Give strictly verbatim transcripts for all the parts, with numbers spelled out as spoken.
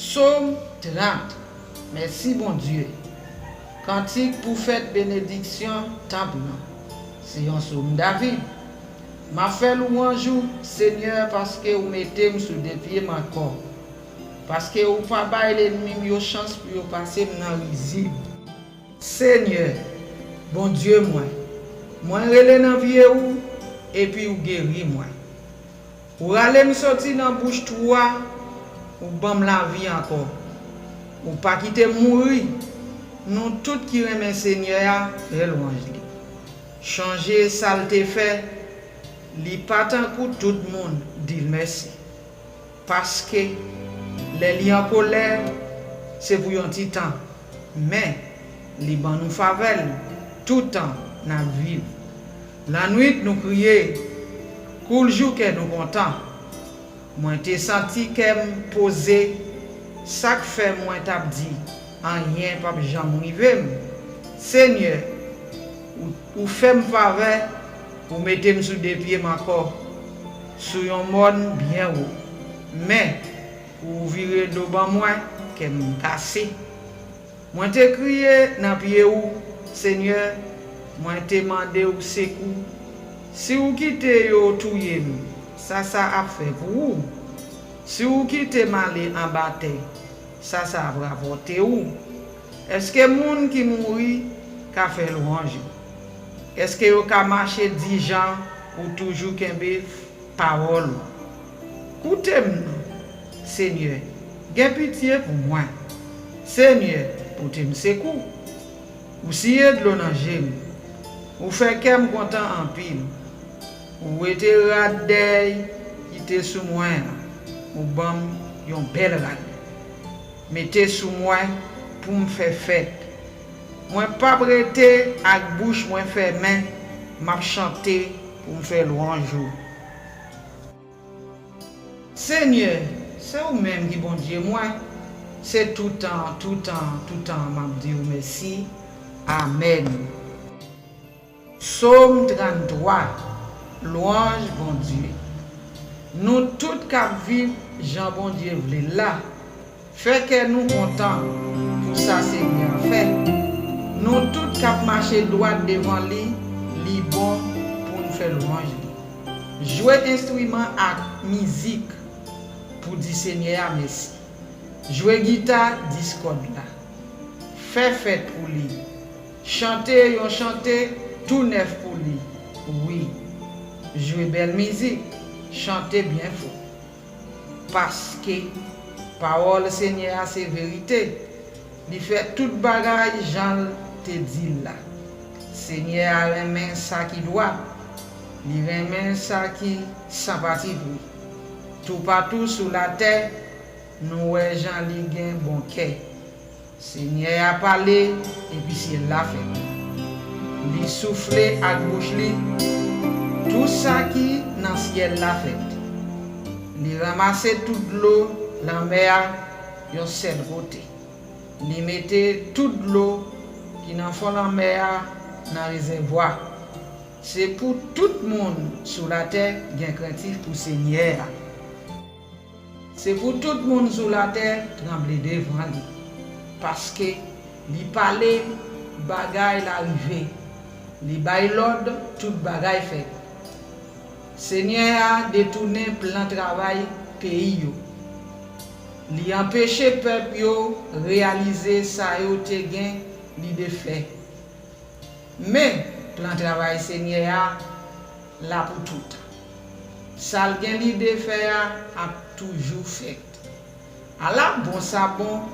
Sòm trant. Mèsi Bondye. Kantik pou fèt benediksyon tanp lan. Se yon sòm David. M ap fè lwanj ou, Senyè, paske ou mete m sou de pye m ankò. Paske ou pa bay lènmi m yo chans pou yo pase m nan rizib. Senyè, Bondye mwen, mwen rele nan pye ou, epi ou geri mwen. Ou rale m soti nan bouch twou a, ou ban m lavi ankò. Ou pa kite m mouri. Nou tout ki renmen Senyè a, fè lwanj li. Chonje sa l te fè, li pa tankou tout moun, di l mèsi. Paske, lè li an kolè, se pou yon ti tan, men, li ban nou favè l, toutan n ap viv. Lannwit nou kriye, kou l jou kè nou kontan. Mwen te santi kè m poze, sa k fè mwen t ap di, anyen p ap janm rive m. Senyè, ou, ou fè m favè, ou mete m sou de pye m ankò, sou yon mòn byen wo. Men, ou vire do ban mwen, kè m kase. Mwen te kriye nan pye ou, Senyè, mwen te mande ou sekou. Si ou kite yo touye m, sa sa ap fè pou ou? Si ou kite m ale anba tè, sa sa ap rapòte ou? Èske moun ki mouri ka fè lwanj ou? Èske yo ka mache di jan ou toujou kenbe pawòl ou? Koute m non, Senyè, gen pitye pou mwen. Senyè, pote m sekou. Ou siye dlo nan je m. Ou fè kè m kontan anpil. Ou wete rad dèy ki te sou mwen an. Ou ban m yon bèl rad. Mete sou mwen pou m fè fèt. Mwen p ap rete ak bouch mwen fèmen, m ap chante pou m fè lwanj ou. Senyè, se ou menm ki Bondye mwen, se toutan, toutan, toutan m ap di w mèsi. Amèn. Sòm tranntwa. Lwanj Bondye. Nou tout k ap viv jan Bondye vle l la, fè kè nou kontan pou sa Senyè a fè. Nou tout k ap mache dwat devan li, li bon pou n fè lwanj li. Jwe enstriman ak mizik pou di Senyè a mèsi. Jwe gita dis kòd la. Fè fèt pou li. Chante yon chante tou nèf pou li. Wi. Jwe bèl mizik. Chante byen fò. Paske pawòl Senyè a se verite. Li fè tout bagay jan l te di l la. Senyè a renmen sa ki dwat. Li renmen sa ki san patipri. Toupatou sou latè, nou wè jan li gen bon kè. Senyè a pale, epi syèl la fèt. Li soufle ak bouch li, tou sa ki nan syèl la fèt. Li ranmase tout dlo lanmè a yon sèl kote. Li mete tout dlo ki nan fon lanmè a nan rezèvwa. Se pou tout moun sou latè gen krentif pou Senyè a. Se pou tout moun sou latè tranble devan li, paske li pale, bagay la rive. Li bay lòd, tout bagay fèt. Senyè a detounen plan travay peyi yo. Li anpeche pèp yo reyalize sa yo te gen lide fè. Men, plan travay Senyè a la pou toutan. Sa l gen lide fè a ap toujou fèt. Ala bon sa bon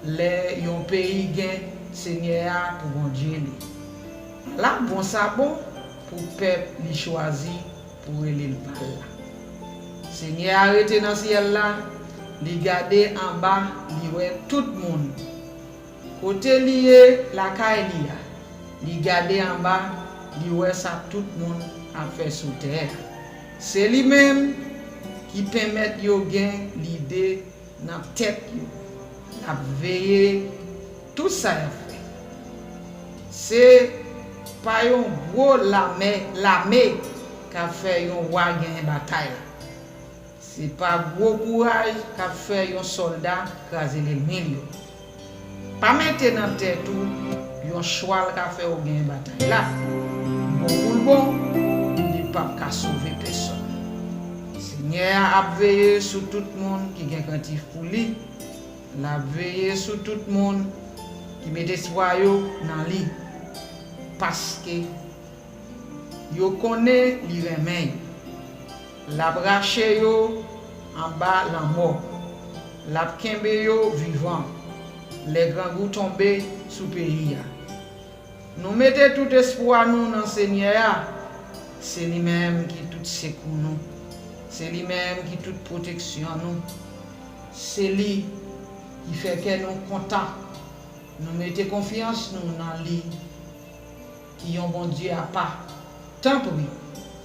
lè yon peyi gen Senyè a pou Bondye li. Ala bon sa bon pou pèp li chwazi pou rele l pa l la. Senyè a rete nan syèl la, li gade anba, li wè tout moun. Kote li ye lakay li a, li gade anba, li wè sa tout moun ap fè sou tè a. Se li menm ki pèmèt yo gen lide nan tèt yo. L ap veye tout sa y ap fè. Se pa yon gwo lame, lame k ap fè yon wa genyen batay la. Se pa gwo kouraj k ap fè yon sòlda kraze lènmi l yo. Pa mete nan tèt ou yon chwal ka fè w genyen batay la. Bon pou l bon, li p ap ka sove pèsòn. Senyè a ap veye sou tout moun ki gen krentif pou li. L ap veye sou tout moun ki met espwa yo nan li, paske yo konnen li renmen yo. L ap rache yo anba lanmò. L ap kenbe yo vivan lè grangou tonbe sou peyi a. Nou mete tout espwa nou nan Senyè a. Se li menm ki tout sekou nou. Se li menm ki tout pwoteksyon nou. Se li ki fè kè nou kontan. Nou mete konfyans nou nan li, ki yon Bondye apa. Tanpri,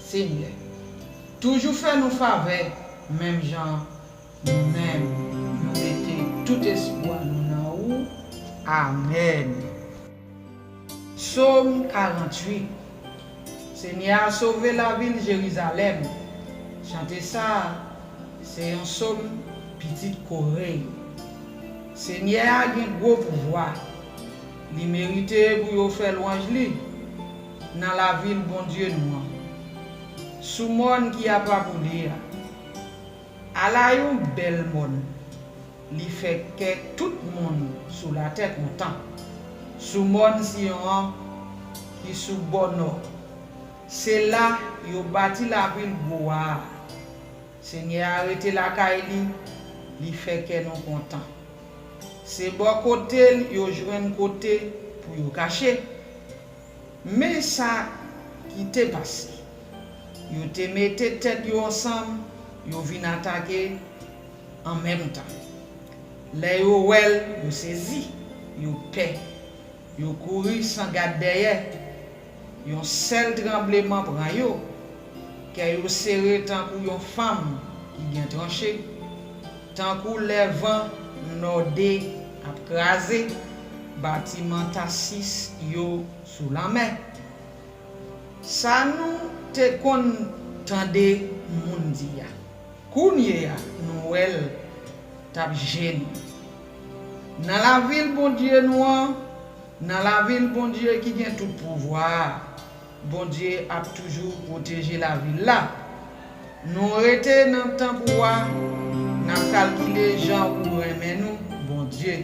Senyè, toujou fè nou favè, menm jan nou menm, nou mete tout espwa nou nan ou. Amèn. Sòm karanntuit. Senyè a sove lavil Jerizalèm. Chante sa a, se yon sòm pitit Kore yo. Senyè a gen gwo pouvwa. Li merite pou yo fè lwanj li nan lavil Bondye nou an, sou mòn ki apa pou li a. Ala yon bèl mòn! Li fè kè tout moun sou latè kontan. Sou mòn Siyon an ki sou bò nò, se la yo bati lavil gwo wa a. Senyè a rete lakay li, li fè kè nou kontan. Se bò kote l yo jwenn kote pou yo kache. Men sa ki te pase. Yo te mete tèt yo ansanm, yo vin atake an menm tan. Lè yo wè l, yo sezi, yo pè. Yo kouri san gad dèyè. Yon sèl tranbleman pran yo. Kè yo sere tankou yon fanm ki gen tranche, tankou lè van nòde ap kraze batiman Tasis yo sou lanmè. Sa nou te konn tande moun di a, kounye a nou wè l t ap je nou. Nan lavil Bondye nou an, nan lavil Bondye ki gen tout pouvwa a, Bondye ap toujou pwoteje lavil la. Nou rete nan tanp ou a, n ap kalkile jan ou renmen nou, Bondye.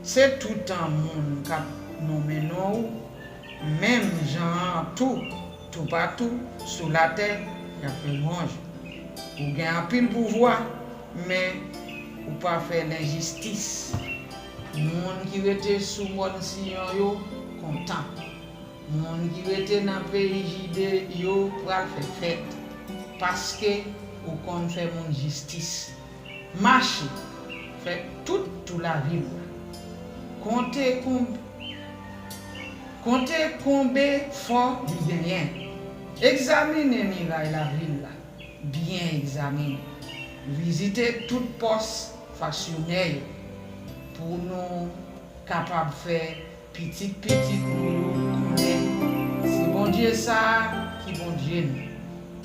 Se toutan moun k ap nonmen non ou, menm jan an tou, toupatou sou latè, y ap fè lwanj ou. Ou gen anpil pouvwa, men ou pa fè lenjistis. Moun ki rete sou mòn Siyon yo kontan. Moun ki rete nan peyi Jide yo pral fè fèt, paske ou konn fè moun jistis. Mache, fè tout tou lavil la. Konte konb-, konte konbe fò li genyen. Egzamine miray lavil la, byen egzamine. Vizite tout pòs faksyonè yo, pou nou kapab fè pitit pitit nou yo konnen se Bondye sa a ki Bondye nou,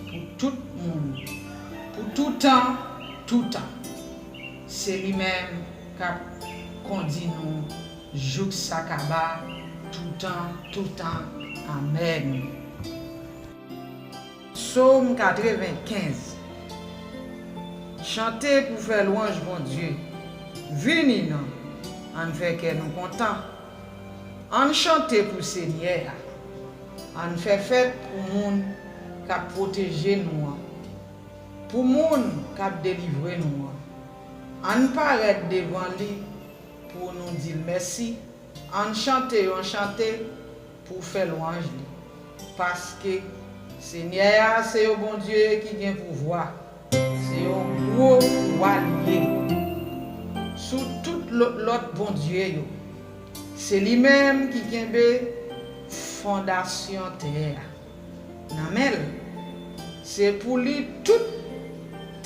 pou tout moun, pou toutan, toutan. Se li menm k ap kondi nou jouk sa kaba, toutan, toutan. Amèn. Sòm katrevenkenz. Chante pou fè lwanj Bondye. Vini non, ann fè kè nou kontan. Ann chante pou Senyè a. Ann fè fèt pou moun k ap pwoteje nou an, pou moun k ap delivre nou an. Ann parèt devan li pou nou di l mèsi. Ann chante yon chante pou fè lwanj li. Paske Senyè a se yon Bondye ki gen pouvwa. Se yon gwo wa li ye sou tout lòt, lòt bondye yo. Se li menm ki kenbe fondasyon tè a nan men l. Se pou li tout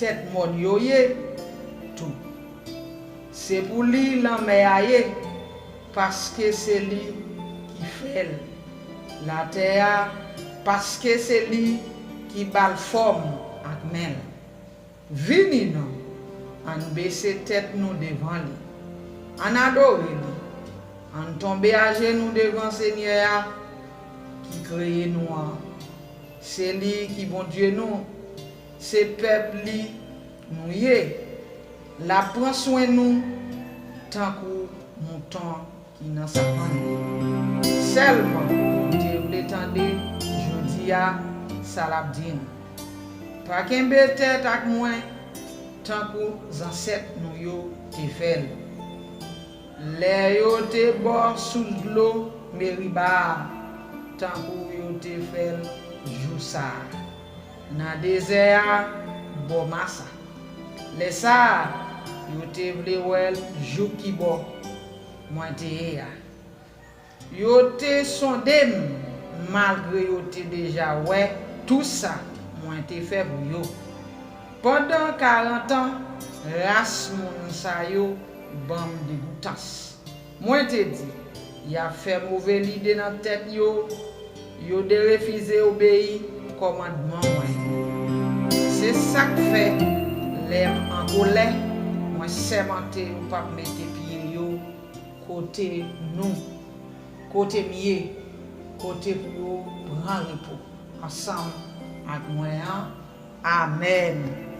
tèt mòn yo ye tou. Se pou li lanmè a ye, paske se li ki fè l. Latè a, paske se li ki ba l fòm ak men l. Vini non, ann bese tèt nou devan li, ann adore li, ann tonbe ajenou devan Senyè a ki kreye nou an. Se li ki Bondye nou, se pèp li nou ye. L ap pran swen nou tankou mouton ki nan savann li. Sèlman, nou te vle tande jodi a sa l ap di nou. Pa kenbe tèt ak mwen tankou zansèt nou yo te fè l. Lè yo te bò sous dlo Meriba a, tankou yo te fè l jou sa a, nan dezè a, bò Masa. Lè sa a, yo te vle wè l jouk ki bò mwen te ye a. Yo te sonde m, malgre yo te deja wè tou sa mwen te fè pou yo. Pandan karant an, ras moun sa yo ban m degoutans. Mwen te di, y ap fè move lide nan tèt yo, yo derefize obeyi kòmandman mwen. Se sa k fè, lè m an kolè, mwen sèmante yo p ap mete pye yo kote nou, kote m ye, kote pou yo pran repo ansanm ak mwen an. Amèn.